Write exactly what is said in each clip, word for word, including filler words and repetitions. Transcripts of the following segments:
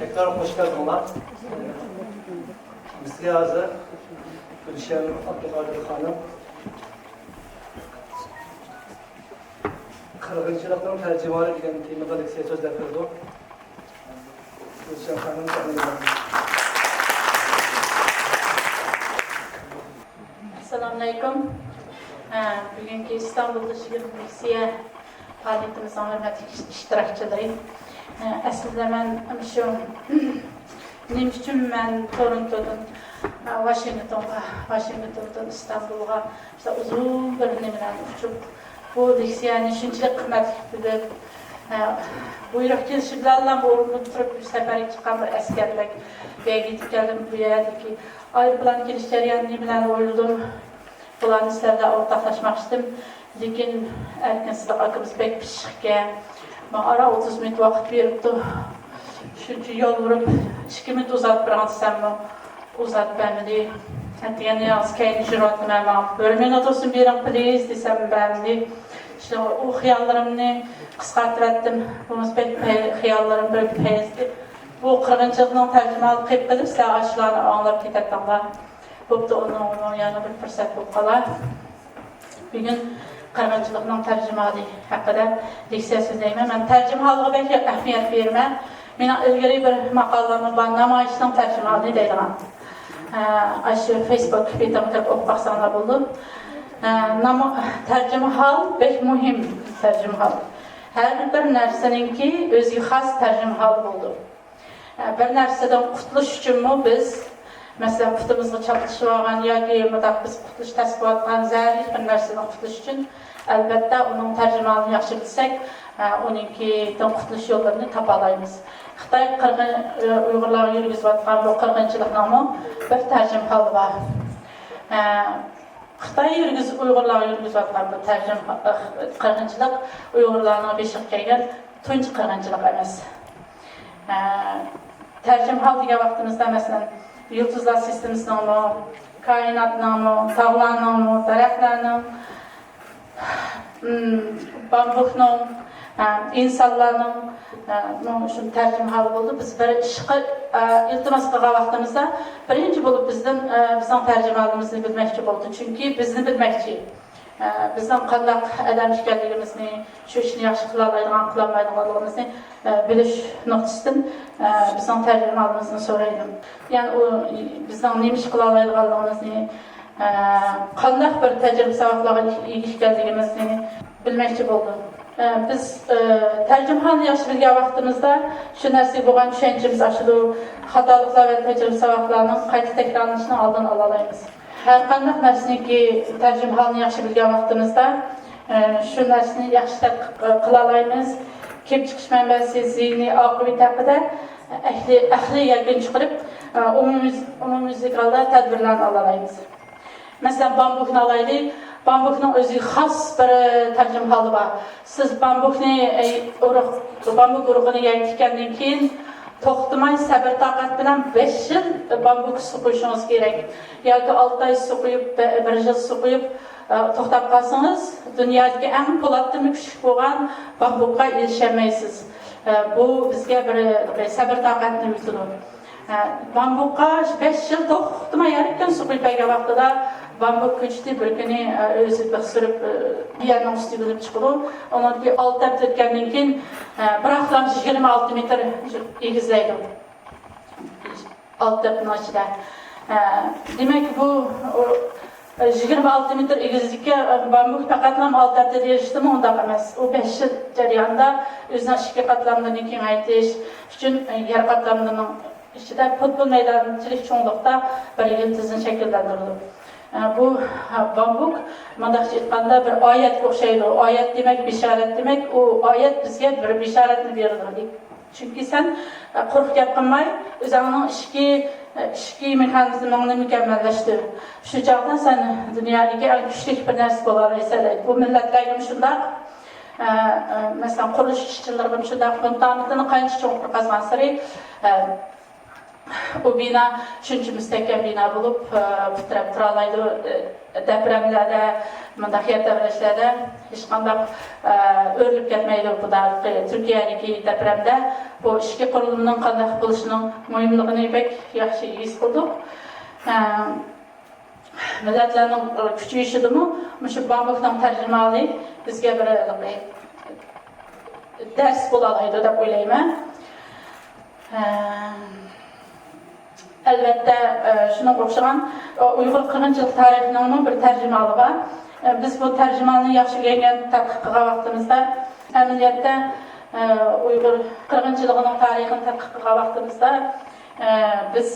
تەكرار خوش كەلدىڭلار. بىزگە ھازىر گۈلشەن ئابدۇقادىر خانىم قىرغىنچىلىقنىڭ تەرجىمىھالى دېگەن تېمىدا لېكسىيە سۆزلەپ بېرىدۇ. گۈلشەن خانىم، سەھنىگە. ئەسسالامۇئەلەيكۇم. ھە، بۈگۈنكى ئىستانبۇلدا يىگىرمە لېكسىيە پائالىيىتىمىزنىڭ ھۆرمەتلىك ئىشتىراكچىلىرى. ھە، ئەسلىدە مەن شۇ نېمە ئۈچۈن مەن تورونتودىن، ھە، ۋاشىنگتونغا، ۋاشىنگتوندىن ئىستانبۇلغا شۇنداق ئۇزۇن بىر نېمىلەرنى ئۇچۇپ، بۇ لېكسىيەنى شۇنچىلىك قىممەتلىك بىلىپ، ھە، بۇيرۇق كېلىشى بىلەنلا بۇ ئورۇندىن تۇرۇپ، بىر سەپەرگە چىققان بىر ئەسكەردەك بۇ يەرگە يېتىپ كەلدىم. بۇ يەردىكى ئايروپىلان كېلىش جەريانىنى بىلەن ئويلىدىم. بۇلارنى سىلەر بىلەن ئورتاقلاشماقچىدىم. لېكىن ئەركىن سىدىق ئاكىمىز بەك پىششىقكەن. ماڭا ئاران ئوتتۇز مىنۇت ۋاقىت بېرىپتۇ. شۇنچە يالۋۇرۇپ، ئىككى مىنۇت ئۇزارتىپ بېرىڭ دېسەممۇ، ئۇزارتىپ بەرمىدى. ئەتىگەندە يالغۇز كەينىدە يۈرۈۋاتىمەن، ماڭا بىر مىنۇت بولسۇن بېرىڭ، پلىز دېسەم، بەرمىدى. شۇ، ئۇ خىياللىرىمنى قىسقارتىۋەتتىم. بولمىسا بەك پەي-، خىياللىرىم بىر پەيزدى. بۇ قىرغىنچىلىقنىڭ تەرجىمىھالى قىلىپ قېلىپ، سىلەر ئاشۇلارنى ئاڭلاپ كېتەتتىڭلار. بوپتۇ، ئۇنىڭ، ئۇنىڭ يەنە بىر پۇرسەت بولۇپ قالار. بۈگۈن قىرغىنچىلىقنىڭ تەرجىمىھالى ھەققىدە لېكسىيە سۆزلەيمەن. مەن تەرجىمىھالغا بەك ئەھمىيەت بېرىمەن. مېنىڭ ئىلگىرى بىر ماقالىممۇ بار، نامايىشنىڭ تەرجىمىھالى دەيدىغان. ئە، ئاشۇ فېيسبۇك بېتىمغا كىرىپ ئوقۇپ باقساڭلار بولىدۇ. ئە، ناما-، تەرجىمىھال بەك مۇھىم تەرجىمىھال. ھەر بىر نەرسىنىڭكى ئۆزىگە خاس تەرجىمىھالى بولىدۇ. بىر نەرسىدىن قۇتۇلۇش ئۈچۈنمۇ بىز، مەسىلەن، پۇتىمىزغا چاپلىشىۋالغان ياكى مۇنداق بىز قۇتۇلۇش تەس بولۇۋاتقان زەھەرلىك بىر نەرسىدىن قۇتۇلۇش ئۈچۈن، ئەلۋەتتە، ئۇنىڭ تەرجىمىھالىنى ياخشى بىلسەك، ئۇنىڭكىدىن قۇتۇلۇش يوللىرىنى تاپالايمىز. خىتاي قىرغىن، ئۇيغۇرلارغا يۈرگۈزۈۋاتقان بۇ قىرغىنچىلىقنىڭمۇ بىر تەرجىمىھالى بار. خىتاي يۈرگۈز-، ئۇيغۇرلارغا يۈرگۈزۈۋاتقان بۇ تەرجىمە، قىرغىنچىلىق ئۇيغۇرلارنىڭ بېشىغا كەلگەن تۇنجى قىرغىنچىلىق ئەمەس. ئە، تەرجىمىھال دېگەن ۋاقتىمىزدا، مەسىلەن، يۇلتۇزلار سىستېمىسىنىڭمۇ، كائىناتنىڭمۇ، تاغلارنىڭمۇ، دەرەخلەرنىڭ، ئىم، بامبۇكنىڭ، ئە، ئىنسانلارنىڭ، ئە، مۇ-، شۇ تەرجىمىھالى بولدى. بىز بىر ئىشقا، ئە، ئىلتىماس قىلغان ۋاقتىمىزدا، بىرىنچى بولۇپ بىزدىن، ئە، بىزنىڭ تەرجىمىھالىمىزنى بىلمەكچى بولدى. چۈنكى بىزنى بىلمەكچى. ئە، بىزنىڭ قانداق ئادەم ئىكەنلىكىمىزنى، شۇ ئىشنى ياخشى قىلالايدىغان، قىلالمايدىغانلىقىمىزنى، ئە، بىلىش نۇقتىسىدىن، ئە، بىزنىڭ تەرجىمىھالىمىزدىن سورايدۇ. يەنى ئۇ بىزنىڭ نېمە ئىش قىلالايدىغانلىقىمىزنى، ئە، قانداق بىر تەجرىبە ساۋاقلارغا ئىگە ئىكەنلىكىمىزنى بىلمەكچى بولدى. ئە، بىز، ئە، تەرجىمىھالنى ياخشى بىلگەن ۋاقتىمىزدا شۇ نەرسىگە بولغان چۈشەنچىمىز ئاشىدۇ، خاتالىقلار ۋە تەجرىبە ساۋاقلارنىڭ قايتا تەكرارلىنىشىنىڭ ئالدىنى ئالالايمىز. ھەر قانداق نەرسىنىڭكى تەرجىمىھالىنى ياخشى بىلگەن ۋاقتىمىزدا، ئە، شۇ نەرسىنى ياخشى تەتقىق قىلالايمىز. كېلىپ چىقىش مەنبەسى، زىيىنى، ئاقىۋىتى ھەققىدە ئەھلى، ئەقلىي يەكۈن چىقىرىپ، ئە، ئومۇميۈز-، ئومۇميۈزلۈك ھالدا تەدبىرلەرنى ئالالايمىز. مەسىلەن، بامبۇكنى ئالايلى. بامبۇكنىڭ ئۆزىگە خاس بىر تەرجىمىھالى بار. سىز بامبۇكنى، ئە، ئۇرۇق، بامبۇك ئۇرۇقىنى يەرگە تىككەندىن كېيىن، توختىماي سەبىر-تاقەت بىلەن بەش يىل بامبۇكقا سۇ قۇيۇشىڭىز كېرەك. ياكى ئالتە ئاي سۇ قۇيۇپ، بە-، بىر يىل سۇ قۇيۇپ، ئە، توختاپ قالسىڭىز، دۇنيادىكى ئەڭ پولاتتىنمۇ كۈچلۈك بولغان بامبۇكقا ئېرىشەلمەيسىز. ئە، بۇ بىزگە بىر، بىر سەبىر-تاقەتنى ئۆگىتىدۇ. ئە، بامبۇكقا بەش يىل توختىماي ھەر كۈن سۇ قۇيۇپ بەرگەن ۋاقتىدا بامبۇك كۆچىتى بىر كۈنى، ئە، ئۆزى بىخ سۈرۈپ، ئە، يەرنىڭ ئۈستىگە ئۆلۈپ چىقىدۇ. ئۇنىڭدىن كېيىن ئالتە ھەپتە ئۆتكەندىن كېيىن، ئە، بىراقلا يىگىرمە ئالتە مېتىر ئېگىزلەيدۇ. ئالتە ھەپتىنىڭ ئىچىدە. ئە، دېمەك، بۇ، ئۇ، يىگىرمە ئالتە مېتىر ئېگىزلىككە، ئە، بامبۇك پەقەتلا ئالتە ھەپتىدە ئېرىشتىمۇ؟ ئۇنداق ئەمەس. ئۇ بەش يىل جەريانىدا ئۆزىنىڭ ئىچكى قاتلاملىرىنى كېڭەيتىش ئۈچۈن، ئە، يەر قاتلاملىرىنىڭ ئىچىدە پۇتبول مەيدانچىلىك چوڭلۇقتا بىر يىلتىزنى شەكىللەندۈرىدۇ. ئە، بۇ، ھە، بامبۇك، مۇنداقچە ئېيتقاندا، بىر ئايەتكە ئوخشايدۇ. ئايەت دېمەك، بېشارەت دېمەك. ئۇ ئايەت بىزگە بىر بېشارەتنى بېرىدۇ. چۈنكى سەن، ئە، قۇرۇق گەپ قىلماي، ئۆزۈڭنىڭ ئىچكى، ئە، ئىچكى مېخانىزمىڭنى مۇكەممەللەشتۈر. شۇ چاغدا سەن دۇنيادىكى ئەڭ كۈچلۈك بىر نەرسە بولالايسەن دەيدۇ. بۇ مىللەتلەرگىمۇ شۇنداق. ئە، ئە، مەسىلەن، قۇرۇلۇش ئىشچىلىرىغىمۇ شۇنداق. فۇندامېنتىنى قانچە چوڭقۇر قازغانسېرى، ئە، ئۇ بىنا شۇنچە مۇستەھكەم بىنا بولۇپ، ئە، پۇت تىرەپ تۇرالايدۇ. ئە، دەپرەملەردە، مۇنداق يەر تەۋرەشلەردە ھېچقانداق، ئە، ئۆرۈلۈپ كەتمەيدۇ. بۇ دەقىقى تۈركىيەدىكى دەپرەمدە بۇ ئىچكى قۇرۇلمىنىڭ قانداق بولۇشىنىڭ مۇھىملىقىنى بەك ياخشى ھېس قىلدۇق. ئە، مىللەتلەرنىڭ كۈچىيىشىدىمۇ مۇشۇ بامبۇكنىڭ تەرجىمىھالى بىزگە بىر دەرس بولالايدۇ دەپ ئويلايمەن. ئەلۋەتتە، شۇنىڭغا ئوخشىغان ئۇيغۇر قىرغىنچىلىق تارىخىنىڭمۇ بىر تەرجىمىھالى بار. بىز بۇ تەرجىمىھالنى ياخشى ئۆگەنگەن، تەتقىق قىلغان ۋاقتىمىزدا، ئەمەلىيەتتە، ئۇيغۇر قىرغىنچىلىقىنىڭ تارىخىنى تەتقىق قىلغان ۋاقتىمىزدا، بىز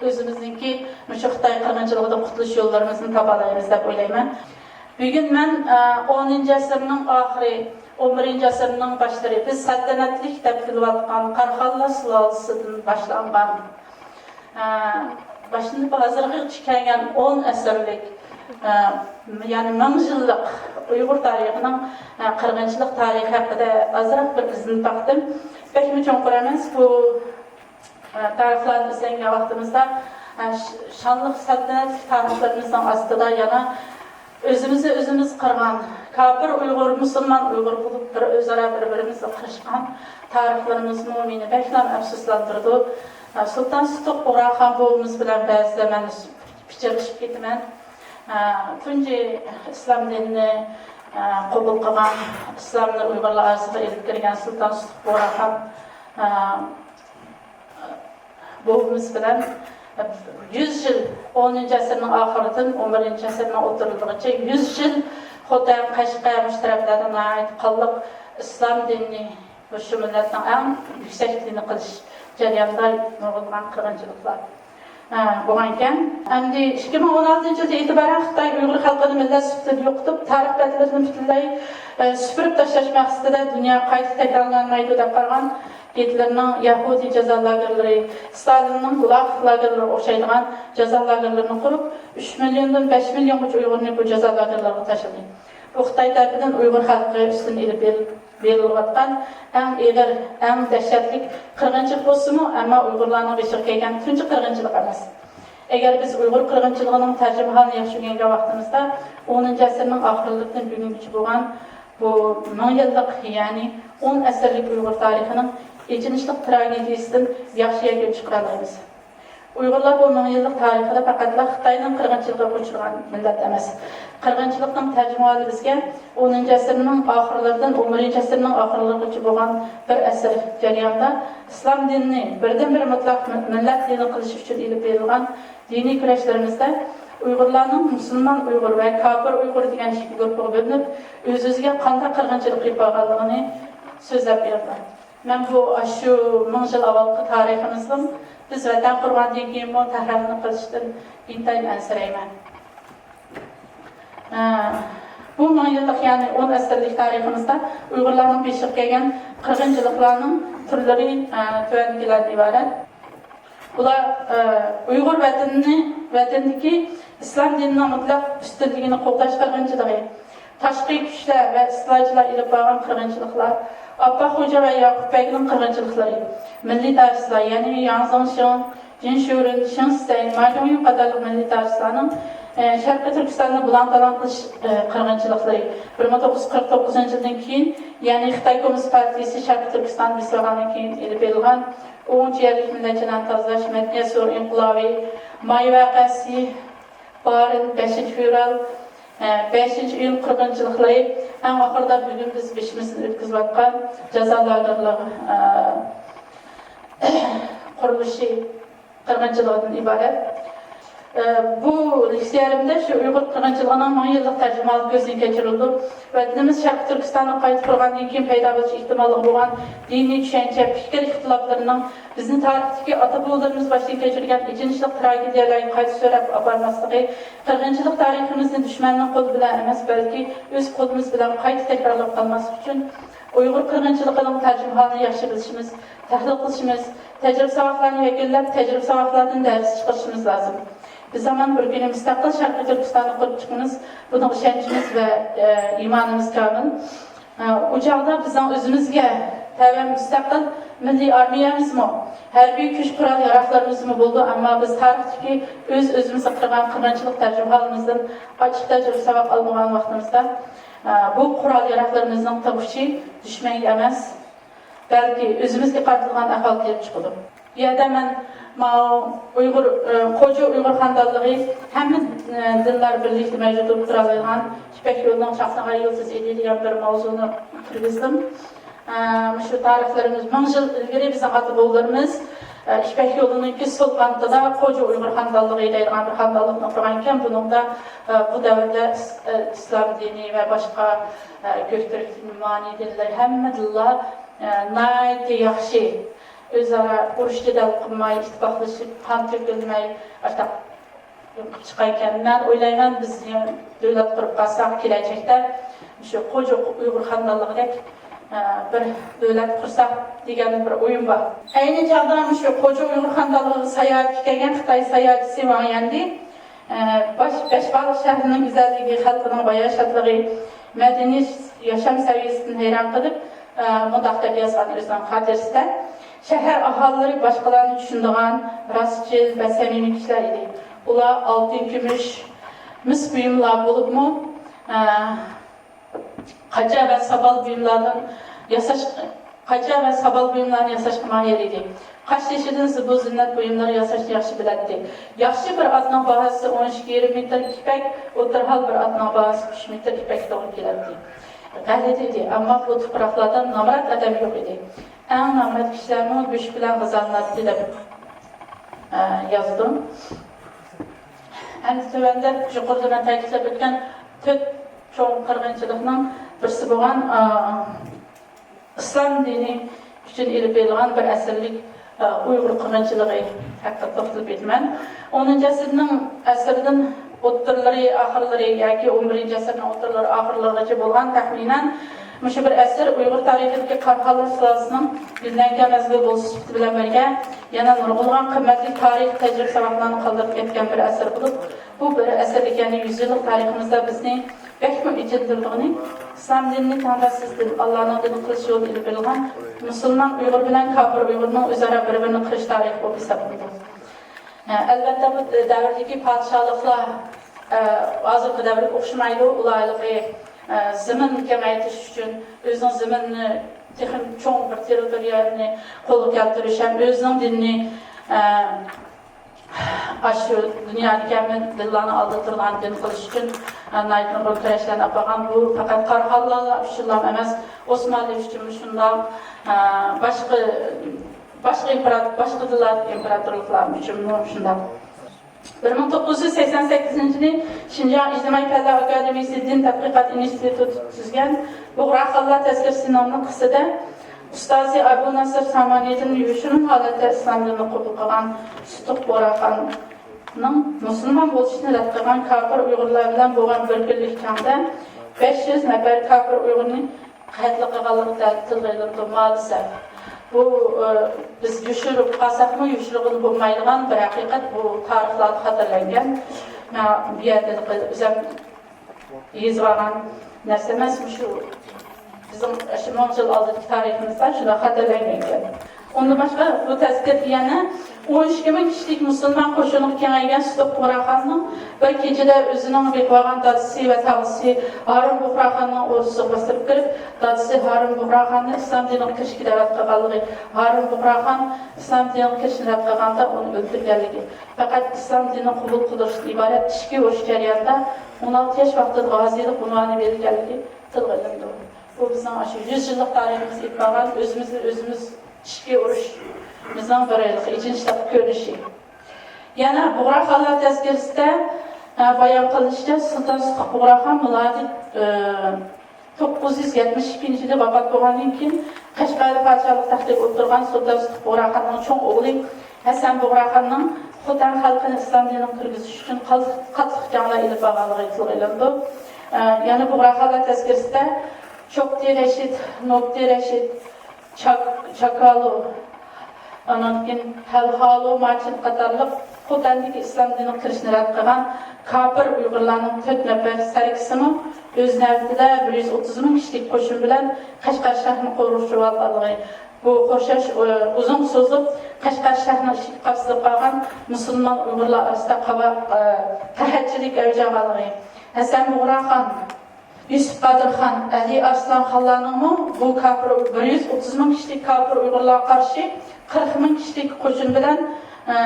ئۆزىمىزنىڭكى مۇشۇ خىتاي قىرغىنچىلىقىدىن قۇتۇلۇش يوللىرىمىزنى تاپالايمىز دەپ ئويلايمەن. بۈگۈن مەن، ئە، ئونىنچى ئەسىرنىڭ ئاخىرى، ئون بىرىنچى ئەسىرنىڭ باشلىرى، بىز سەلتەنەتلىك دەپ كېلىۋاتقان قاراخانلار سۇلالىسىدىن باشلانغان، ئە، باشلىنىپ ھازىرغىچە كەلگەن ئون ئەسىرلىك، ئە، يەنى مىڭ يىللىق ئۇيغۇر تارىخىنىڭ، ئە، قىرغىنچىلىق تارىخى ھەققىدە ئازراق بىر ئىزدىنىپ باقتىم. بەكمۇ چوڭقۇر ئەمەس بۇ. تارىخلارنى ئىزدەنگەن ۋاقتىمىزدا، شانلىق سەلتەنەتلىك تارىخلىرىمىزنىڭ ئاستىدا يەنە ئۆزىمىزنى ئۆزىمىز قىرغان، كاپىر ئۇيغۇر، مۇسۇلمان ئۇيغۇر بولۇپ، بىر ئۆزئارا بىر-بىرىمىزنى قىرىشقان تارىخلىرىمىزمۇ مېنى بەكلا ئەپسۇسلاندۇرىدۇ. سۇلتان سۇتۇق بۇغراخان بوۋىمىز بىلەن بەزىدە مەن پىچىرلىشىپ كېتىمەن. تۇنجى ئىسلام دىنىنى قوبۇل قىلغان، ئىسلامنى ئۇيغۇرلار ئارىسىغا ئېلىپ كىرگەن سۇلتان سۇتۇق بۇغراخان بوۋىمىز بىلەن يۈز يىل، ئونىنچى ئەسىرنىڭ ئاخىرىدىن ئون بىرىنچى ئەسىرنىڭ ئوتتۇرىلىرىغىچە يۈز يىل خوتەن، قەشقەر، مۇشۇ تەرەپلەردە ناھايىتى قانلىق ئىسلام دىنىنى، شۇ مىللەتنىڭ ئەڭ يۈكسەك دىنى قىلىش جەريانىدا نۇرغۇنلىغان قىرغىنچىلىقلار، ئە، بولغانىكەن. ئەمدى ئىككى مىڭ ئون ئالتىنچى يىلدىن ئېتىبارەن خىتاي ئۇيغۇر خەلقىنى مىللەت سۈپىتىدىن يوقىتىپ، تارىخ بەتلىرىدىن پۈتۈنلەي، ئە، سۈپۈرۈپ تاشلاش مەقسىتىدە دۇنيا قايتا تەكرارلانمايدۇ دەپ قارىغان گىتلېرنىڭ يەھۇدىي جازا لاگېرلىرى، ستالىننىڭ گۇلاگ لاگېرلىرىغا ئوخشايدىغان جازا لاگېرلىرىنى قۇرۇپ، ئۈچ مىليوندىن بەش مىليونغىچە ئۇيغۇرنى بۇ جازا لاگېرلىرىغا تاشلىدى. بۇ خىتاي تەرىپىدىن ئۇيغۇر خەلقى ئۈستىدىن ئېلىپ بېرىل-، بېرىلىۋاتقان ئەڭ ئېغىر، ئەڭ دەھشەتلىك قىرغىنچىلىق بولسىمۇ، ئەمما ئۇيغۇرلارنىڭ بېشىغا كەلگەن تۇنجى قىرغىنچىلىق ئەمەس. ئەگەر بىز ئۇيغۇر قىرغىنچىلىقىنىڭ تەرجىمىھالىنى ياخشى ئۆگەنگەن ۋاقتىمىزدا، ئونىنچى ئەسىرنىڭ ئاخىرلىرىدىن بۈگۈنگىچە بولغان بۇ مىڭ يىللىق، يەنى ئون ئەسىرلىك ئۇيغۇر تارىخىنىڭ ئېچىنىشلىق تراگېدىيىسىدىن ياخشى يەكۈن چىقىرالايمىز. ئۇيغۇرلار بۇ مىڭ يىللىق تارىخىدا پەقەتلا خىتاينىڭ قىرغىنچىلىقىغا ئۇچرىغان مىللەت ئەمەس. قىرغىنچىلىقنىڭ تەرجىمىھالى بىزگە ئونىنچى ئەسىرنىڭ ئاخىرلىرىدىن ئون بىرىنچى ئەسىرنىڭ ئاخىرلىرىغىچە بولغان بىر ئەسىر جەريانىدا ئىسلام دىنىنى بىردىنبىر مۇتلەق مىللەت دىنى قىلىش ئۈچۈن ئېلىپ بېرىلغان دىنىي كۈرەشلىرىمىزدە ئۇيغۇرلارنىڭ مۇسۇلمان ئۇيغۇر ۋە كاپىر ئۇيغۇر دېگەن ئىككى گۇرۇپپىغا بۆلۈنۈپ، ئۆز-ئۆزىگە قانداق قىرغىنچىلىق ئېلىپ بارغانلىقىنى سۆزلەپ بېرىدۇ. مەن بۇ، ئاشۇ مىڭ يىل ئاۋۋالقى تارىخىمىزنىڭ بىز ۋەتەن قۇرغاندىن كېيىنمۇ تەھرىرنى قىلىشتىن ئىنتايىن ئەنسىرەيمەن. ئە، بۇ مىڭ يىللىق، يەنى ئون ئەسىرلىك تارىخىمىزدا ئۇيغۇرلارنىڭ بېشىغا كەلگەن قىرغىنچىلىقلارنىڭ تۈرلىرى، ئە، تۆۋەندىكىلەردىن ئىبارەت. بۇلار، ئە، ئۇيغۇر ۋەتىنىنى، ۋەتەندىكى ئىسلام دىنىنىڭ مۇتلەق ئۈستۈنلۈكىنى قوغداش قىرغىنچىلىقى، تاشقى كۈچلەر ۋە ئىستىلاچىلار ئېلىپ بارغان قىرغىنچىلىقلار، ئاپپاق خوجا ۋە ياقۇپ بەگنىڭ قىرغىنچىلىقلىرى، مىللىي تارىخچىلار، يەنى ياڭ زېڭشىڭ، جىن شۈرۈن، شېڭ سىسەي، ما جۇڭيۈن قاتارلىق مىللىي تارىخچىلارنىڭ، ئە، شەرقىي تۈركىستاننى بۇلاڭ-تالاڭ قىلىش، ئە، قىرغىنچىلىقلىرى، بىر مىڭ توققۇز يۈز قىرىق توققۇزىنچى يىلدىن كېيىن، يەنى خىتاي كوممۇنىست پارتىيىسى شەرقىي تۈركىستاننى بېسىۋالغاندىن كېيىن ئېلىپ بېرىلغان ئوڭچە يەرلىك مىللەتچىلەرنى تازىلاش، مەدەنىيەت زور ئىنقىلابى، ماي ۋەقەسى، بارىن، بەشىنچى فېۋرال، ئە، بەشىنچى ئىيۇن قىرغىنچىلىقلىرى، ئەڭ ئاخىرىدا بۈگۈن بىز بېشىمىزدىن ئۆتكۈزۈۋاتقان جازا لاگېرلىرى، ئە، قۇرۇلۇشى قىرغىنچىلىقىدىن ئىبارەت. ئە، بۇ لېكسىيەمدە شۇ ئۇيغۇر قىرغىنچىلىقىنىڭ مىڭ يىللىق تەرجىمىھالى كۆزدىن كەچۈرۈلىدۇ. ۋەتىنىمىز شەرقىي تۈركىستاننى قايتا قۇرغاندىن كېيىن پەيدا بولۇش ئېھتىماللىقى بولغان دىنىي چۈشەنچە، پىكىر ئىختىلاپلىرىنىڭ بىزنى تارىختىكى ئاتا-بوۋىلىرىمىز باشتىن كەچۈرگەن ئېچىنىشلىق تراگېدىيەلەرگە قايتا سۆرەپ ئاپارماسلىقى، قىرغىنچىلىق تارىخىمىزنى دۈشمەننىڭ قولى بىلەن ئەمەس، بەلكى ئۆز قولىمىز بىلەن قايتا تەكرارلاپ قالماسلىق ئۈچۈن، ئۇيغۇر قىرغىنچىلىقىنىڭ تەرجىمىھالىنى ياخشى بىلىشىمىز، تەھلىل قىلىشىمىز، تەجرىبە-ساۋاقلارنى يەكۈنلەپ، تەجرىبە-ساۋاقلاردىن دەرس چىقىرىشىمىز لازىم. بىز ھامان بىر كۈنى مۇستەقىل شەرقىي تۈركىستاننى قۇرۇپ چىقىمىز، بۇنىڭغا ئىشەنچىمىز ۋە، ئە، ئىمانىمىز كامىل. ئۇ چاغدا بىزنىڭ ئۆزىمىزگە تەۋە مۇستەقىل مىللىي ئارمىيەمىزمۇ، ھەربىي كۈچ قورال ياراغلىرىمىزمۇ بولىدۇ، ئەمما بىز تارىختىكى ئۆز-ئۆزىمىزگە قىلغان قىرغىنچىلىق تەجرىبىھالىمىزدىن ئاچچىق تەجرىبە ساۋاق ئالمىغان ۋاقتىمىزدا، ئە، بۇ قورال ياراغلىرىمىزنىڭ تىغ ئۇچى دۈشمەنگە ئەمەس، بەلكى ئۆزىمىزگە قارىتىلغان ئەھۋال كېلىپ چىقىدۇ. بۇ يەردە مەن ماۋۇ ئۇيغۇر، ئە، قوجا ئۇيغۇر خانىدانلىقى ھەممە، ئە، دىنلار بىرلىكتە مەۋجۇت بولۇپ تۇرالايدىغان يىپەك يولىنىڭ چاقنىغان يۇلتۇزى ئىدى دېگەن بىر ماۋزۇنى كىرگۈزدۈم. ئە، مۇشۇ تارىخلىرىمىز، مىڭ يىل ئىلگىرى بىزنىڭ ئاتا-بوۋىلىرىمىز، ئە، يىپەك يولىنىڭكى سول قانىتىدا قوجا ئۇيغۇر خانىدانلىقى دەيدىغان بىر خانىدانلىقنى قۇرغان ئىكەن. بۇنىڭدا، ئە، بۇ دەۋردە ئىس-، ئە، ئىسلام دىنى ۋە باشقا، ئە، كۆكتۈرك، مانى دىنلىرى ھەممە دىنلار، ئە، ناھايىتى ياخشى ئۆزئارا ئۇرۇش جېدەل قىلماي، ئىتتىپاقلىشىپ، قان تۆكۈلمەي، ئارتاق چىقاركەن. مەن ئويلايمەن، بىز دۆلەت قۇرۇپ قالساق، كېلەچەكتە شۇ قوجا ئۇيغۇر خانىدانلىقىدەك، ئە، بىر دۆلەت قۇرساق دېگەن بىر ئويۇم بار. ئەينى چاغدا مۇشۇ قوجا ئۇيغۇر خانىدانلىقىغا ساياھەتكە كەلگەن خىتاي ساياھەتچىسى ۋاڭ يەندى، ئە، باش-، بەشباغلىق شەھىرىنىڭ گۈزەللىكى، خەلقىنىڭ باياشاتلىقى، مەدەنىي ياشام سەۋىيەسىدىن ھەيران قېلىپ، ئە، مۇنداق دەپ يازغان ئۆزىنىڭ خاتىرىسىدە، شەھەر ئاھالىلىرى باشقىلارنى چۈشىنىدىغان، راستچىل ۋە سەمىمىي كىشىلەر ئىدى. ئۇلار ئالتۇن، كۈمۈش، مىس بۇيۇملار بولۇپمۇ، ئە، قاچا ۋە ساپال بۇيۇملاردىن ياساش، قاچا ۋە ساپال بۇيۇملارنى ياساشقا ماھىر ئىدى. قاشتېشىدىن زىبۇ زىننەت بۇيۇملىرى ياساشنى ياخشى بىلەتتى. ياخشى بىر ئاتنىڭ باھاسى ئون ئىككى يېرىم مېتىر يىپەك، ئوتتۇرا ھال بىر ئاتنىڭ باھاسى ئۈچ مېتىر يىپەك توغرا كېلەتتى. غەلىتە ئىدى، ئەمما بۇ تۇپراقلاردا نامرات ئادەم يوق ئىدى. ئەڭ نامرات كىشىلەرمۇ گۆش بىلەن غىزالىناتتى، دەپ، ئە، يازىدۇ. ئەمدى تۆۋەندە يۇقىرىدا مەن تەكىتلەپ ئۆتكەن تۆت چوڭ قىرغىنچىلىقنىڭ بىرسى بولغان، ئە، ئىسلام دىنى ئۈچۈن ئېلىپ بېرىلغان بىر ئەسىرلىك، ئە، ئۇيغۇر قىرغىنچىلىقى ھەققىدە توختىلىپ ئۆتىمەن. ئونىنچى ئەسىرنىڭ، ئەسىرنىڭ ئوتتۇرىلىرى، ئاخىرلىرى ياكى ئون بىرىنچى ئەسىرنىڭ ئوتتۇرىلىرى، ئاخىرلىرىغىچە بولغان تەخمىنەن مۇشۇ بىر ئەسىر ئۇيغۇر تارىخىدىكى قاراخانلار سۇلالىسىنىڭ يۈزلەنگەن مەزگىل بولۇش سۈپىتى بىلەن بىرگە، يەنە نۇرغۇنلىغان قىممەتلىك تارىخىي تەجرىبە ساۋاقلارنى قالدۇرۇپ كەتكەن بىر ئەسىر بولۇپ، بۇ بىر ئەسىرلىك، يەنى يۈز يىللىق تارىخىمىزدا بىزنى بەكمۇ ئېچىندۇرىدىغىنى، ئىسلام دىنىنى تەڭداشسىز دىن، ئاللانىڭ دىنى قىلىش يولىدا ئېلىپ بېرىلغان مۇسۇلمان ئۇيغۇر بىلەن كاپىر ئۇيغۇرنىڭ ئۆزئارا بىر-بىرىنى قىرىش تارىخى بولۇپ ھېسابلىنىدۇ. ئەلۋەتتە، بۇ دەۋردىكى پادىشاھلىقلار، ئە، ھازىرقى دەۋرگە ئوخشىمايدۇ. ئۇلار ھېلىقى، ئە، زېمىن كېڭەيتىش ئۈچۈن ئۆزىنىڭ زېمىنىنى تېخىمۇ چوڭ بىر تېررىتورىيەنى قولغا كەلتۈرۈش ھەم ئۆزىنىڭ دىنىنى، ئە، ئاشۇ دۇنيادىكى ھەممە دىنلارنىڭ ئالدىدا تۇرىدىغان دىن قىلىش ئۈچۈن، ئە، ناھايىتى نۇرغۇن كۈرەشلەرنى ئېلىپ بارغان. بۇ پەقەت قاراخانلار ئۈچۈنلا ئەمەس، ئوسمانلى ئۈچۈنمۇ شۇنداق، ئە، باشقا، باشقا ئىمپېراتور، باشقا دىنلار ئىمپېراتورلۇقلار ئۈچۈنمۇ شۇنداق. بىر مىڭ توققۇز يۈز سەكسەن سەككىزىنچى يىلى شىنجاڭ ئىجتىمائىي پەنلەر ئاكادېمىيىسى دىن تەتقىقات ئىنستىتۇتى تۈزگەن بۇغراخانلار تەزكىرىسى ناملىق قىسسىدە ئۇستازى ئەبۇ نەسىر سامانىدىن يوشۇرۇن ھالەتتە ئىسلام دىنىنى قوبۇل قىلغان سۇتۇق بۇغراخاننىڭ مۇسۇلمان بولۇشىنى رەت قىلغان كاپىر ئۇيغۇرلار بىلەن بولغان بىر كۈنلۈك جەڭدە بەش يۈز نەپەر كاپىر ئۇيغۇرنى قەتل قىلغانلىقى تىلغا ئېلىنىدۇ. مائالىسەپ، بۇ، ئە، بىز يوشۇرۇپ قالساقمۇ يوشۇرغىلى بولمايدىغان بىر ھەقىقەت، بۇ تارىخلاردا خاتىرىلەنگەن. مەن بۇ يەردە ئۆزۈم يېزىۋالغان نەرسە ئەمەس، مۇشۇ بىزنىڭ شۇ مىڭ يىل ئالدىدىكى تارىخىمىزدا شۇنداق خاتىرىلەنگەن ئىكەن. ئۇندىن باشقا، بۇ تەزكىرىدە يەنە ئون ئىككى مىڭ كىشىلىك مۇسۇلمان قوشۇنىغا كېڭەيگەن سۇتۇق بۇغراخاننىڭ بىر كېچىدە ئۆزىنىڭ بېقىۋالغان دادىسى ۋە تاغىسى ھارۇن بۇغراخاننىڭ ئوردىسىغا باستۇرۇپ كىرىپ، دادىسى ھارۇن بۇغراخاننى ئىسلام دىنىغا كىرىشكە دەۋەت قىلغانلىقى، ھارۇن بۇغراخان ئىسلام دىنىغا كىرىشنى رەت قىلغاندا ئۇنى ئۆلتۈرگەنلىكى، پەقەت ئىسلام دىنىنى قوبۇل قىلدۇرۇشتىن ئىبارەت ئىچكى ئۇرۇش جەريانىدا ئون ئالتە ياش ۋاقتىدا غازىيلىق ئۇنۋانى بېرىلگەنلىكى تىلغا ئېلىنىدۇ. بۇ بىزنىڭ ئاشۇ يۈز يىللىق تارىخىمىزدا ئېلىپ بارغان ئۆزىمىزنى ئۆزىمىز ئىچكى ئۇرۇشىمىزنىڭ بىر ھېلىقى ئېچىنىشلىق كۆرۈنۈشى. يەنە بۇغراخانلار تەزكىرىسىدە، ئە، بايان قىلىنىشىچە، سۇلتان سۇتۇق بۇغراخان مىلادىي، ئە، توققۇز يۈز يەتمىش ئىككىنچى يىلى ۋاپات بولغاندىن كېيىن، قەشقەردە پادىشاھلىق تەختىگە ئولتۇرغان سۇلتان سۇتۇق بۇغراخاننىڭ چوڭ ئوغلى ھەسەن بۇغراخاننىڭ خوتەن خەلقىنى ئىسلام دىنىغا كىرگۈزۈش ئۈچۈن قاتتىق، قاتتىق جەڭلەر ئېلىپ بارغانلىقى تىلغا ئېلىنىدۇ. ئە، يەنە بۇغراخانلار تەزكىرىسىدە چوكتى رەشىد، نوكتى رەشىد، چاك-، چاكالو، ئاندىن كېيىن ھەلھالو ماچىن قاتارلىق خوتەندىكى ئىسلام دىنىغا كىرىشنى رەت قىلغان كاپىر ئۇيغۇرلارنىڭ تۆت نەپەر سەركىسىمۇ ئۆز نۆۋىتىدە بىر يۈز ئوتتۇز مىڭ كىشىلىك قوشۇن بىلەن قەشقەر شەھىرىنى قورشىۋالغانلىقى، بۇ قورشاش ئۇزۇنغا سوزۇلۇپ، قەشقەر شەھىرىنىڭ ئىچىگە قاپسىلىپ قالغان مۇسۇلمان ئۇيغۇرلار ئارىسىدا قاۋا-، قەھەتچىلىك ئەۋج ئالغانلىقى، ھەسەن بۇغراخان، يۈسۈپ قادىرخان، ئەلى ئارسلانخانلارنىڭمۇ بۇ كاپىر، بىر يۈز ئوتتۇز مىڭ كىشىلىك كاپىر ئۇيغۇرلارغا قارشى قىرىق مىڭ كىشىلىك قوشۇن بىلەن، ئە،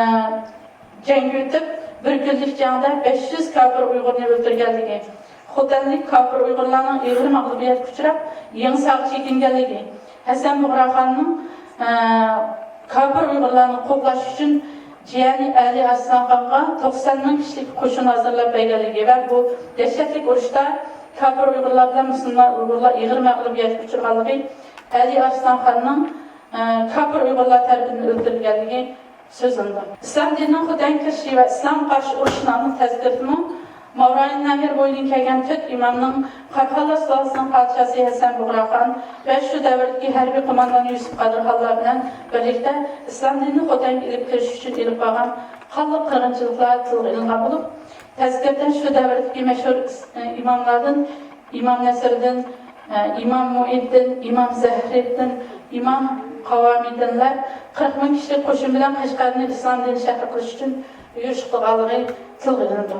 جەڭگە ئۆتۈپ، بىر كۈنلۈك جەڭدە بەش يۈز كاپىر ئۇيغۇرنى ئۆلتۈرگەنلىكى، خوتەنلىك كاپىر ئۇيغۇرلارنىڭ ئېغىر مەغلۇبىيەتكە ئۇچراپ، يېڭىساغا چېكىنگەنلىكى، ھەسەن بۇغراخاننىڭ، ئە، كاپىر ئۇيغۇرلارنى قوغداش ئۈچۈن جىيەنى ئەلى ئارسلانخانغا توقسان مىڭ كىشىلىك قوشۇن ھازىرلاپ بەرگەنلىكى ۋە بۇ دەھشەتلىك ئۇرۇشتا كاپىر ئۇيغۇرلار بىلەن مۇسۇلمان ئۇيغۇرلار ئېغىر مەغلۇبىيەتكە ئۇچرىغانلىقى، ئەلى ئارسلانخاننىڭ، ئە، كاپىر ئۇيغۇرلار تەرىپىدىن ئۆلتۈرۈلگەنلىكى سۆزلىنىدۇ. ئىسلام دىنىنىڭ خوتەنگە كىرىشى ۋە ئىسلامغا قارشى ئۇرۇش ناملىق تەزكىرىدىمۇ ماۋرايىننەھر بويىدىن كەلگەن تۆت ئىمامنىڭ قاراخانلار سۇلالىسىنىڭ پادىشاھسى ھەسەن بۇغراخان ۋە شۇ دەۋردىكى ھەربىي قوماندان يۈسۈپ قادىرخانلار بىلەن بىرلىكتە ئىسلام دىنىنى خوتەنگە ئېلىپ كىرىش ئۈچۈن ئېلىپ بارغان قانلىق قىرغىنچىلىقلار تىلغا ئېلىنغان بولۇپ، تەزكىرىدە شۇ دەۋردىكى مەشھۇر ئىس-، ئىماملاردىن ئىمام نەسىردىن، ئىمام مۇئىددىن، ئىمام زەھرىددىن، ئىمام قاۋامىدىنلار قىرىق مىڭ كىشىلىك قوشۇن بىلەن قەشقەرنى ئىسلام دىنى شەھىرى قىلىش ئۈچۈن يۈرۈش قىلغانلىقى تىلغا ئېلىنىدۇ.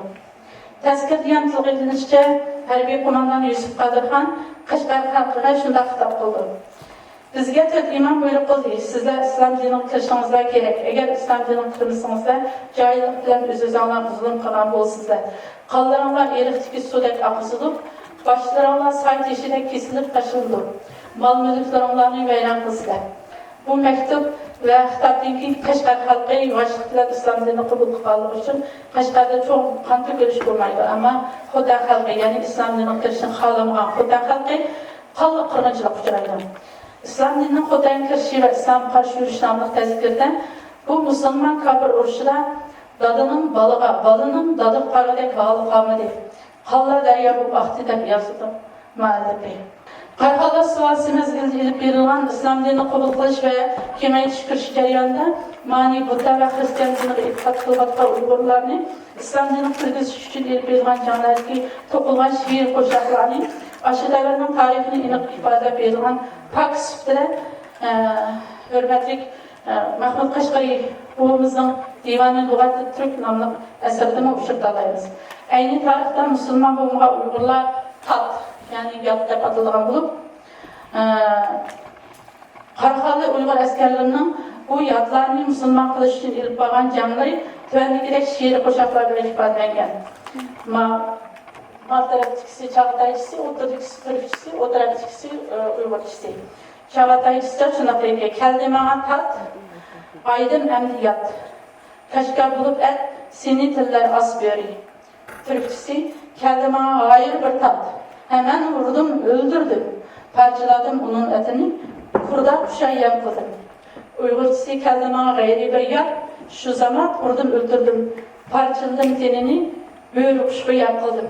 تەزكىرىدە يەنە تىلغا ئېلىنىشىچە، ھەربىي قوماندان يۈسۈپ قادىرخان قەشقەر خەلقىگە شۇنداق خىتاب قىلدى: بىزگە تۆت ئىمام بۇيرۇق قىلدى، سىزلەر ئىسلام دىنىغا كىرىشىڭىزلار كېرەك. ئەگەر ئىسلام دىنىغا كىرمىسىڭىزلار، جاھىللىق بىلەن ئۆز-ئۆزۈڭلارغا زۇلۇم قىلغان بولىسىزلار. قانلىرىڭلار ئېرىقتىكى سۇدەك ئاقىزىدۇ. باشلىرىڭلار ساي تېشىدەك كېسىلىپ تاشلىنىدۇ. مال-مۈلۈكلىرىڭلارنى ۋەيران قىلىسىلەر. بۇ مەكتۇپ ۋە خىتابتىن كېيىن قەشقەر خەلقى ياۋاشلىق بىلەن ئىسلام دىنىنى قوبۇل قىلغانلىقى ئۈچۈن قەشقەردە چوڭ قان تۆكۈلۈش بولمايدۇ. ئەمما خوتەن خەلقى، يەنى ئىسلام دىنىغا كىرىشنى خالىمىغان خوتەن خەلقى قانلىق قىرغىنچىلىققا ئۇچرايدۇ. ئىسلام دىنىنىڭ خوتەنگە كىرىشى ۋە ئىسلامغا قارشى يۈرۈش ناملىق تەزكىرىدە بۇ مۇسۇلمان كاپىر ئۇرۇشىدا دادىنىڭ بالىغا، بالىنىڭ دادىغا قارىغۇدەك ھالى قالمىدى. قانلار دەريا بولۇپ ئاقتى دەپ يازىدۇ مۇئەللىپى. قاراخانلار سۇلالىسى مەزگىلىدە ئېلىپ بېرىلغان ئىسلام دىنىنى قوبۇل قىلىش ۋە كېڭەيتىش كۈرىشى جەريانىدا مانى بۇددا ۋە خىرىستىيان دىنىغا ئېتىقاد قىلىۋاتقان ئۇيغۇرلارنى ئىسلام دىنىغا كىرگۈزۈش ئۈچۈن ئېلىپ بېرىلغان جەڭلەردىكى توقۇلغان شېئىر قوشاقلارنى، ئاشۇ دەۋرنىڭ تارىخىنى ئېنىق ئىپادىلەپ بېرىدىغان پاك سۈپىتىدە، ئە، ھۆرمەتلىك، ئە، مەھمۇد قەشقىرى بوۋىمىزنىڭ دىۋانى لۇغەتى تۈرك ناملىق ئەسىرىدىمۇ ئۇچرىتالايمىز. ئەينى تارىختا مۇسۇلمان بولمىغان ئۇيغۇرلار تات، يەنى يات دەپ ئاتىلىدىغان بولۇپ، ئە، قاراخانلى ئۇيغۇر ئەسكەرلىرىنىڭ بۇ ياتلارنى مۇسۇلمان قىلىش ئۈچۈن ئېلىپ بارغان جەڭلىرى تۆۋەندىكىدەك شېئىرىي قوشاقلار بىلەن ئىپادىلەنگەن. ما-، ماڭ تەرەپتىكىسى چاغاتايچىسى، ئوتتۇرىدىكىسى تۈركچىسى، ئۇ تەرەپتىكىسى، ئە، ئۇيغۇرچىسى. چاغاتايچىسىدا شۇنداق دەيدىكەن: كەلدى ماڭا تات، ئايدىم ئەمدى يات. كاشكا بولۇپ ئەت، سېنى تىللەر ئاس بۆرە. تۈركچىسى: كەلدى ماڭا غايىر بىر تات، ھەمەن ئۇردۇم، ئۆلتۈردۈم. پارچىلادىم ئۇنىڭ ئېتىنى، قۇرداق ئۇششاق يەم قىلدىم. ئۇيغۇرچىسى: كەلدى ماڭا غەيرىي بىر يات، شۇ زامات ئۇردۇم، ئۆلتۈردۈم. پارچىلىدىم تېنىنى، بۆرە قۇشقا يەم قىلدىم.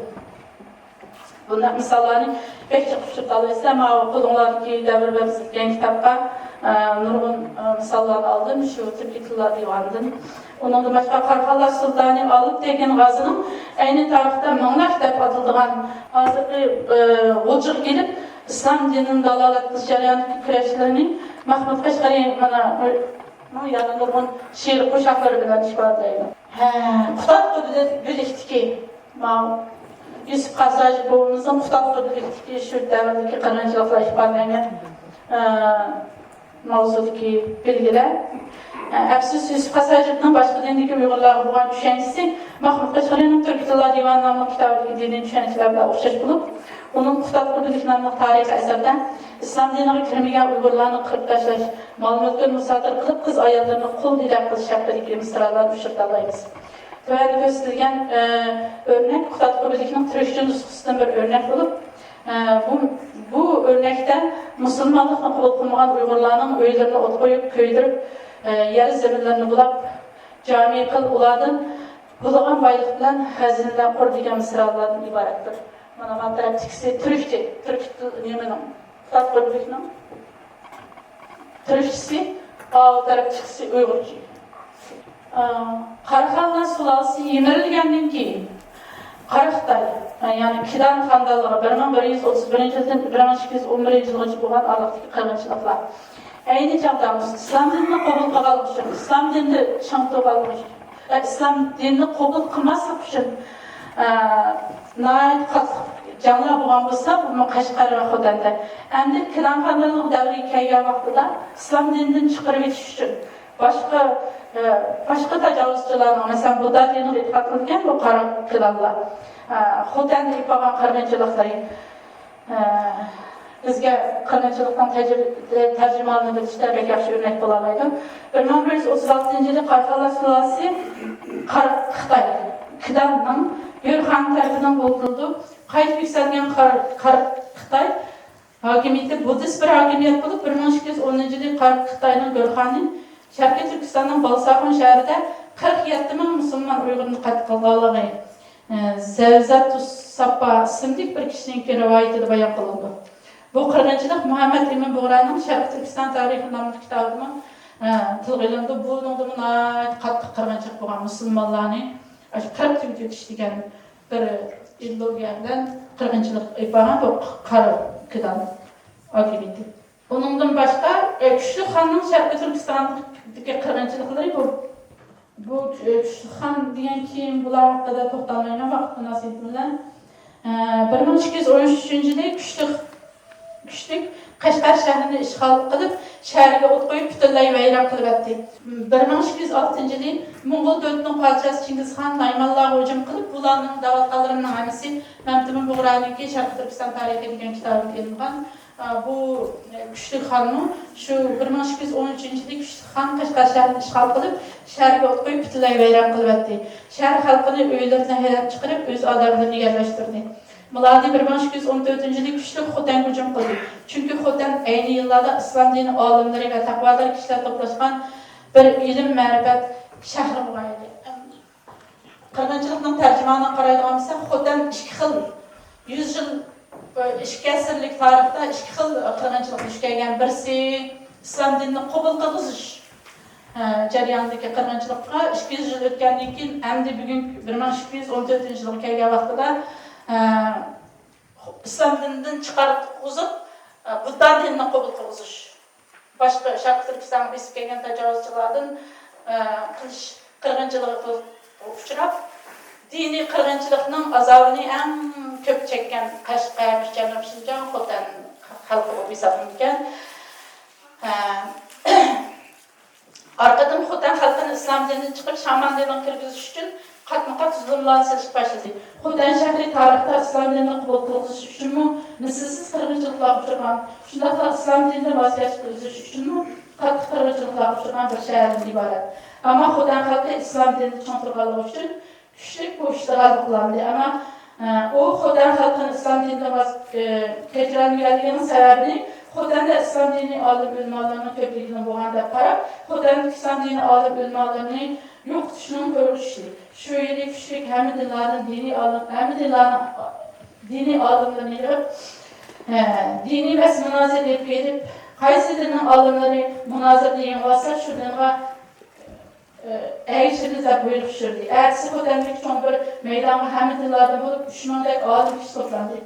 بۇنداق مىساللارنى بەك جىق ئۇچرىتالايسىلەر. ماۋۇ قولۇڭلاردىكى دەۋر بەرگۈسى دېگەن كىتابقا، ئە، نۇرغۇن، ئە، مىساللارنى ئالدىم شۇ تۈركىي تىللار دىۋانىدىن. ئۇنىڭدىن باشقا، قاراخانلار سۇلتانى ئالپ تېگىن غازىنىڭ ئەينى تارىختا مىڭلاش دەپ ئاتىلىدىغان ھازىرقى، ئە، غۇلجىغا كېلىپ، ئىسلام دىنىنى دالالەت قىلىش جەريانىدىكى كۈرەشلىرىنى مەھمۇد قەشقەرى مانا، ئە، يەنە نۇرغۇن شېئىرىي قوشاقلىرى بىلەن ئىپادىلەيدۇ. ھە، قۇتادغۇ بىلىكتىكى ماۋۇ يۈسۈپ قاساجى بوۋىمىزنىڭ قۇتادغۇ بىلىكتىكى شۇ دەۋردىكى قىرغىنچىلىقلار ئىپادىلەنگەن، ئە، ماۋزۇدىكى بىلگىلەر. ئە، ئەپسۇس، يۈسۈپ قاساجىنىڭ باشقا دىندىكى ئۇيغۇرلارغا بولغان چۈشەنچىسى مەھمۇد قەشقەرىنىڭ تۈركىي تىللار دىۋانى ناملىق كىتابىدىكى دىنىي چۈشەنچىلەر بىلەن ئوخشاش بولۇپ، ئۇنىڭ قۇتادغۇ بىلىك ناملىق تارىخىي ئەسەردە ئىسلام دىنىغا كىرمىگەن ئۇيغۇرلارنى قىرىپ تاشلاش، مال-مۈلكىنى مۇسادىرە قىلىپ، قىز-ئاياللىرىنى قۇل دېدەك قىلىش ھەققىدىكى مىسرالارنى ئۇچرىتالايمىز. تۆۋەندە كۆرسىتىلگەن، ئە، ئۆرنەك قۇتادغۇ بىلىكنىڭ تۈركچە نۇسخىسىدىن بىر ئۆرنەك بولۇپ، ئە، بۇ، بۇ ئۆرنەكتە مۇسۇلمانلىقنى قوبۇل قىلمىغان ئۇيغۇرلارنىڭ ئۆيلىرىنى ئوتقا قويۇپ، كۆيدۈرۈپ، ئە، يەر زېمىنلىرىنى بۇلاپ، جامى قىل، ئۇلاردىن بۇلىغان بايلىق بىلەن خەزىنىلەر قۇر دېگەن مىسراللاردىن ئىبارەتتۇر. مانا، ما تەرەپتىكىسى تۈركچە، تۈرك تىل نېمىنىڭ، قۇتادغۇ بىلىكنىڭ تۈركچىسى، ئاۋۇ تەرەپتىكىسى ئۇيغۇرچە. ئا، قاراخانلار سۇلالىسى يىمىرىلگەندىن كېيىن، قاراخىتاي، يەنى كىدان خاندانلىرى بىر مىڭ بىر يۈز ئوتتۇز بىرىنچى يىلدىن بىر مىڭ ئىككى يۈز ئون بىرىنچى يىلغىچە بولغان ئارىلىقتىكى قىرغىنچىلىقلار. ئەينى چاغدا ئىسلام دىنىنى قوبۇل قىلغانلىقى ئۈچۈن، ئىسلام دىنىدا چىڭ تۇرغانلىقى ئۈچۈن، ئە، ئىسلام دىنىنى قوبۇل قىلماسلىق ئۈچۈن، ئە، ناھايىتى قاتتىق جەڭلەر بولغان بولسا، بۇمۇ قەشقەر ۋە خوتەندە. ئەمدى كىلانخانلىق دەۋرىگە كەلگەن ۋاقتىدا ئىسلام دىنىدىن چىقىرىۋېتىش ئۈچۈن باشقا، ئە، باشقا تاجاۋۇزچىلارنىڭ، مەسىلەن، بۇددا دىنىغا ئېتىقاد قىلغان بۇ قارا كىلانلار، ئە، خوتەندە ئېلىپ بارغان قىرغىنچىلىقلىرى، ئە، بىزگە قىرغىنچىلىقنىڭ تەجرىبە-، تەرجىمىھالىنى بىلىشتە بەك ياخشى ئۆرنەك بولالايدۇ. بىر مىڭ بىر يۈز ئوتتۇز ئالتىنچى يىلى قارقاللا سۇلالىسى قارا خىتاي كىداننىڭ يۈرخان تەرىپىدىن بولتۇرۇلۇپ، قايتا يۈكسەلگەن قارا، قارا خىتاي ھاكىمىيىتى بۇددىست بىر ھاكىمىيەت بولۇپ، بىر مىڭ ئىككى يۈز ئونىنچى يىلى قارا خىتاينىڭ گۆرخانى شەرقىي تۈركىستاننىڭ بالىساخۇن شەھىرىدە قىرىق يەتتە مىڭ مۇسۇلمان ئۇيغۇرنى قەتل قىلغانلىقى، ئە، زەۋزەتۇس ساپا ئىسىملىك بىر كىشىنىڭكى رىۋايىتىدە بايان قىلىنىدۇ. بۇ قىرغىنچىلىق مۇھەممەد ئىمىن بۇغرانىڭ شەرقىي تۈركىستان تارىخى ناملىق كىتابىدىمۇ، ئە، تىلغا ئېلىنىدۇ. بۇنىڭدىمۇ ناھايىتى قاتتىق قىرغىنچىلىق بولغان، مۇسۇلمانلارنى ئاشۇ قىرىپ تۈگىتىش دېگەن بىر ئىدېئولوگىيە بىلەن قىرغىنچىلىق ئېلىپ بارغان بۇ قارا كىدان ھاكىمىيىتى. ئۇنىڭدىن باشقا، ئە، كۈچلۈك خاننىڭ شەرقىي تۈركىستاندىكى قىرغىنچىلىقلىرى بۇ، بۇ، ئە، كۈچلۈك خان دېگەن كىم، بۇلار ھەققىدە توختالمايمەن ۋاقىت مۇناسىۋىتى بىلەن. ئە، بىر مىڭ ئىككى يۈز ئون ئۈچىنچى يىلى كۈچلۈك، كۈچلۈك قەشقەر شەھىرىنى ئىشغال قىلىپ، شەھەرگە ئوت قويۇپ، پۈتۈنلەي ۋەيران قىلىۋەتتى. بىر مىڭ ئىككى يۈز ئالتىنچى يىلى موڭغۇل دۆلىتىنىڭ پادىشاھى چىڭگىز خان نايمانلارغا ھۇجۇم قىلىپ، بۇلارنىڭ دەۋاتقانلىرىنىڭ ھەممىسى مەمتىمىن بۇغرانىڭكى شەرقىي تۈركىستان تارىخى دېگەن كىتابىدا ئېلىنغان. ئا، بۇ، ئە، كۈچلۈك خانمۇ شۇ بىر مىڭ ئىككى يۈز ئون ئۈچىنچى يىلى كۈچلۈك خان قەشقەر شەھىرىنى ئىشغال قىلىپ، شەھەرگە ئوت قويۇپ، پۈتۈنلەي ۋەيران قىلىۋەتتى. شەھەر خەلقىنى ئۆيلىرىدىن ھەيدەپ چىقىرىپ، ئۆز ئادەملىرىنى يەرلەشتۈردى. مىلادىي بىر مىڭ ئىككى يۈز ئون تۆتىنچى يىلى كۈچلۈك خوتەنگە ھۇجۇم قىلدى. چۈنكى خوتەن ئەينى يىللاردا ئىسلام دىنى ئالىملىرى ۋە تەقۋادار كىشىلەر توپلاشقان بىر ئىلىم-مەرىپەت شەھىرى بولغان ئىدى. قىرغىنچىلىقنىڭ تەرجىمانىغا قارايدىغان بولساق، خوتەن ئىككى خىل، يۈز يىل، ئىككى ئەسىرلىك تارىختا ئىككى خىل قىرغىنچىلىق دۇچ كەلگەن. بىرسى ئىسلام دىنىنى قوبۇل قىلغۇزۇش، ئە، جەريانىدىكى قىرغىنچىلىققا، ئىككى يۈز يىل ئۆتكەندىن كېيىن، ئەمدى بۈگۈن بىر مىڭ ئىككى يۈز ئون تۆتىنچى يىلغا كەلگەن ۋاقتىدا، ئە، ئىسلام دىنىدىن چىقارغۇزۇپ، ئە، بۇددا دىنىنى قوبۇل قىلغۇزۇش. باشقا شەرقىي تۈركىستانغا بېسىپ كەلگەن تاجاۋۇزچىلاردىن، ئە، قىلىش قىرغىنچىلىقىغا ئۇچراپ، دىنىي قىرغىنچىلىقنىڭ ئازابىنى ئەڭ كۆپ چەككەن قەشقەر، چەرمەن، شىنجاڭ، خوتەن خەلقى بولۇپ ھېسابلىنىدىكەن. ئە، ئارقىدىن خوتەن خەلقىنى ئىسلام دىنىدىن چىقىرىپ، شامان دىنىغا كىرگۈزۈش ئۈچۈن قاتمۇ قات زۇلۇملارنى سېلىشقا باشلىدى. خوتەن شەھىرى تارىختا ئىسلام دىنىنى قوبۇل قىلغۇزۇش ئۈچۈنمۇ مىسلىسىز قىرغىنچىلىقلارغا ئۇچرىغان، شۇنداقلا ئىسلام دىنىدىن ۋاز كېچىپ ئۆزلىشىش ئۈچۈنمۇ قاتتىق قىرغىنچىلىقلارغا ئۇچرىغان بىر شەھەردىن ئىبارەت. ئەمما خوتەن خەلقى ئىسلام دىنىدا چىڭ تۇرغانلىقى ئۈچۈن كۈچلۈك بۇ ئىشلارغا ھالقىلاندى. ئەمما، ئە، ئۇ خوتەن خەلقىنى ئىسلام دىنىدىن ۋاز، ئە، كەچۈرەلمىگەنلىكىنىڭ سەۋەبىنى خوتەندە ئىسلام دىنىي ئالىم ئۆلىمالىرىنىڭ كۆپلۈكىدىن بولغان دەپ قاراپ، خوتەندىكى ئىسلام دىنىي ئالىم ئۆلىمالىرىنى يوقىتىشنىڭ كولىغا چۈشتى. شۇ يىلى كۈچلۈك ھەممە دىنلاردىن دىنىي ئالىم، ھەممە دىنلارنىڭ دىنىي ئالىملىرىنى يىغىپ، ئە، دىنىي بەس مۇنازىرە ئېلىپ بېرىپ، قايسى دىننىڭ ئالىملىرى مۇنازىرىدە يېڭىۋالسا، شۇ دىنغا ئەگىشىمىز دەپ بۇيرۇق چۈشۈردى. ئەتىسى خوتەندىكى چوڭ بىر مەيدانغا ھەممە دىنلاردىن بولۇپ ئۈچ مىڭدەك ئالىم كىشى توپلاندى.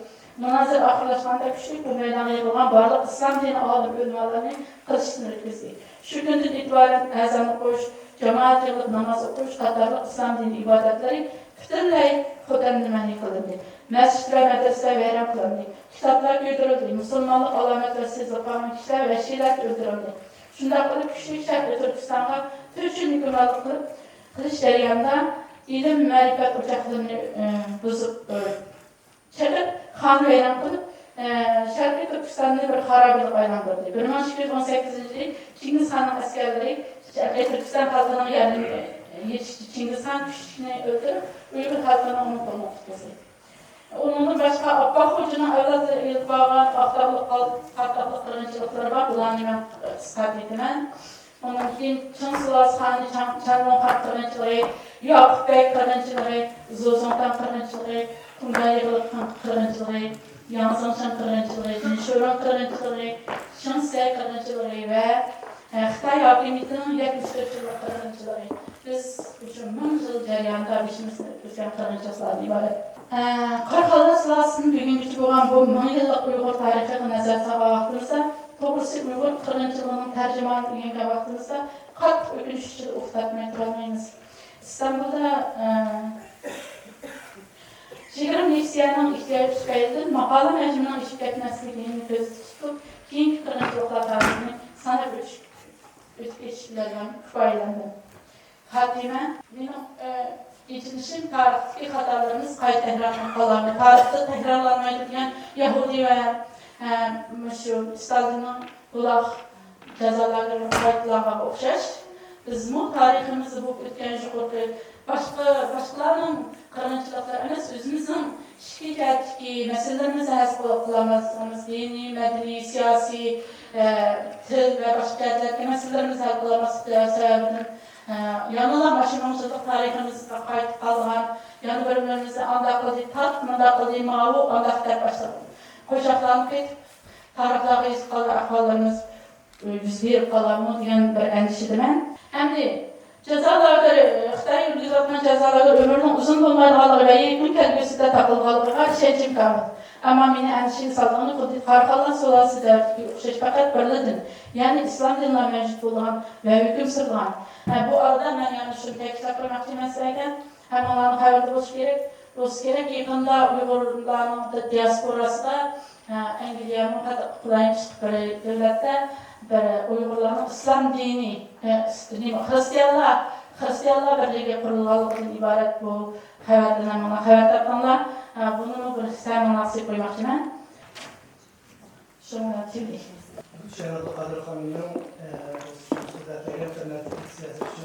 مۇنازىرە ئاخىرلاشقاندا كۈچلۈك بۇ مەيدانغا يىغىلغان بارلىق ئىسلام دىنى ئالىم ئۆلىمالىرىنى قىلىچتىن ئۆتكۈزدى. شۇ كۈندىن ئېتىبارەن ئەزان ئوقۇش، جامائەت يىغىلىپ ناماز ئوقۇش قاتارلىق ئىسلام دىنى ئىبادەتلىرى پۈتۈنلەي خوتەندىن مەنئى قىلىندى. مەسچىت ۋە مەدرىسىلەر ۋەيران قىلىندى. كىتابلار كۆيدۈرۈلدى. مۇسۇلمانلىق ئالامەتلىرى سېزىلىپ قالغان كىشىلەر ۋەھشىيلەرچە ئۆلتۈرۈلدى. شۇنداق قىلىپ، كۈچلۈك شەرقىي تۈركىستانغا تۆت يىل ھۆكۈمرانلىق قىلىپ، قىلىش جەريانىدا ئىلىم-مەرىپەت ئوچاقلىرىنى، ئە، بۇزۇپ، ئە، چېقىپ، خان ۋەيران قىلىپ، ئە، شەرقىي تۈركىستاننى بىر خارابىلىققا ئايلاندۇردى. بىر مىڭ ئىككى يۈز ئون سەككىزىنچى يىلى چىڭگىز خاننىڭ ئەسكەرلىرى شەرقىي تۈركىستان خەلقىنىڭ يەرلىرىنى، ئە، يېتىشتى. چىڭگىز خان كۈچلۈكنى ئۆلتۈرۈپ، ئۇيغۇر خەلقىنى ئۇنىڭ قولىغا تۇتقۇزدى. ئۇنىڭدىن باشقا، ئاپپاق خوجىنىڭ ئەۋلادلىرى ئېلىپ بارغان ئاقتاغلىق، قاتارلىق قىرغىنچىلىقلىرى بار. بۇلارنى مەن قىسقارتىپ ئېيتىمەن. ئۇنىڭدىن كېيىن چىڭ سۇلالىسى خانى چاڭ-، چانلۇڭخان قىرغىنچىلىقى، ياقۇپ بەگ قىرغىنچىلىقى، زوزۇڭتاڭ قىرغىنچىلىقى، قۇمدا يېغىلىق قىرغىنچىلىقى، ياڭزېڭشېڭ قىرغىنچىلىقى، جىنشورۇن قىرغىنچىلىقى، شېڭ سەي قىرغىنچىلىقى ۋە، ئە، خىتاي ھاكىمىيىتىنىڭ يەتمىش تۆت يىللىق قىرغىنچىلىقى. بىز شۇ مىڭ يىل جەريانىدا بېشىمىزدىن ئۆتكەن قىرغىنچىلىقلاردىن ئىبارەت. ئە، قاراخانلار سۇلالىسىدىن بۈگۈنگىچە بولغان بۇ مىڭ يىللىق ئۇيغۇر تارىخىغا نەزەر سالغان ۋاقتىمىزدا، توپ ئۇيغۇر قىرغىنچىلىقىنىڭ تەرجىمانى دېگەن ۋاقتىمىزدا قاتتىق ئۆكۈنۈش ئىچىدە ئۇخلاپ ياتماي تۇرالمايمىز. ئىستانبۇلدا، ئە، يىگىرمە لېكسىيەنىڭ ئېھتىياجى تۈپەيلىدىن ماقالە ھەجمىنىڭ ئېشىپ كەتمەسلىكىنى كۆزدە تۇتۇپ، كېيىنكى قىرغىنچىلىقلار تارىخىنى ساناپ ئۆتۈش، ئۆتۈپ كېتىش بىلەن كۇپايىلەندىم. خاتىمە، مېنىڭ، ئە، ئېچىنىشىم تارىختىكى خاتالىرىمىز قايتا تەكرارلىنىپ قالارمۇ؟ تارىختا تەكرارلانمايدۇ دېگەن يەھۇدىي ۋە، ئە، مۇشۇ ستالىننىڭ بۇلاق جازا لاگېرىغا قايتىلانغانغا ئوخشاش، بىزمۇ تارىخىمىزدا بولۇپ ئۆتكەن يۇقىرىقى باشقا، باشقىلارنىڭ قىرغىنچىلىقلىرى ئەمەس، ئۆزىمىزنىڭ ئىچكى جەھەتتىكى مەسىلىلىرىمىزنى ھەل قىل-، قىلالماسلىقىمىز، دىنىي، مەدەنىي، سىياسىي، ئە، تىل ۋە باشقا جەھەتلەردىكى مەسىلىلىرىمىزنى ھەل قىلالماسلىق سەۋەبىدىن، ئە، يەنىلا مۇشۇ مىڭ يىللىق تارىخىمىزغا قايتىپ قالىدىغان، يەنە بىر-بىرىمىزنى ئانداق قىلدى، تارت مۇنداق قىلدى، ماۋۇ ئانداق دەپ باشلاپ قوشاقلارنى قېتىپ تارىخلارغا يېزىپ قالغان ئەھۋاللىرىمىز يۈز بېرىپ قالارمۇ دېگەن بىر ئەندىشىدىمەن. ئەمدى جازا لاگېرى، خىتاي يۈرگۈزۈۋاتقان جازا لاگېرى ئۆمرىنىڭ ئۇزۇن بولمايدىغانلىقى ۋە يېقىن كەلگۈسىدە تاقىلىدىغانلىقىغا ئىشەنچىم كامىل. ئەمما مېنى ئەندىشىگە سالىدىغىنى خۇددى قاراخانلار سۇلالىسى دەۋرىدىكى ئوخشاش پەقەت بىرلا دىن، يەنى ئىسلام دىنىلا مەۋجۇت بولىدىغان ۋە ھۆكۈم سۈرىدىغان. ھە، بۇ ئارىدا مەن يەنە شۇنى تەكىتلەپ قويماقچىمەن سىلەرگە. ھەممىڭلارنىڭ خەۋىرىدە بولۇشى كېرەك، بولسا كېرەك، يېقىندا ئۇيغۇرلارنىڭ دىياسپوراسىدا، ئە، ئەنگلىيەمۇ قاتتىق قولايلىق بىر دۆلەتتە بىر ئۇيغۇرلارنىڭ ئىسلام دىنى، ئە، ئىس-، نېمە، خرىستىيانلار، خرىستىيانلار بىرلىكى قۇرۇلغانلىقىدىن ئىبارەت بۇ خەۋەردىن ھەممىڭلار خەۋەر تاپتىڭلار. ئە، بۇنىمۇ بىر سەمىڭلار قىلىپ قويماقچىمەن. شۇڭا تۈگىدى. شەھلا ئابدۇقادىر خانىمنىڭ، ئە، سۆزلەپ بەرگەن قىممەتلىك سىياسەت ئۈچۈن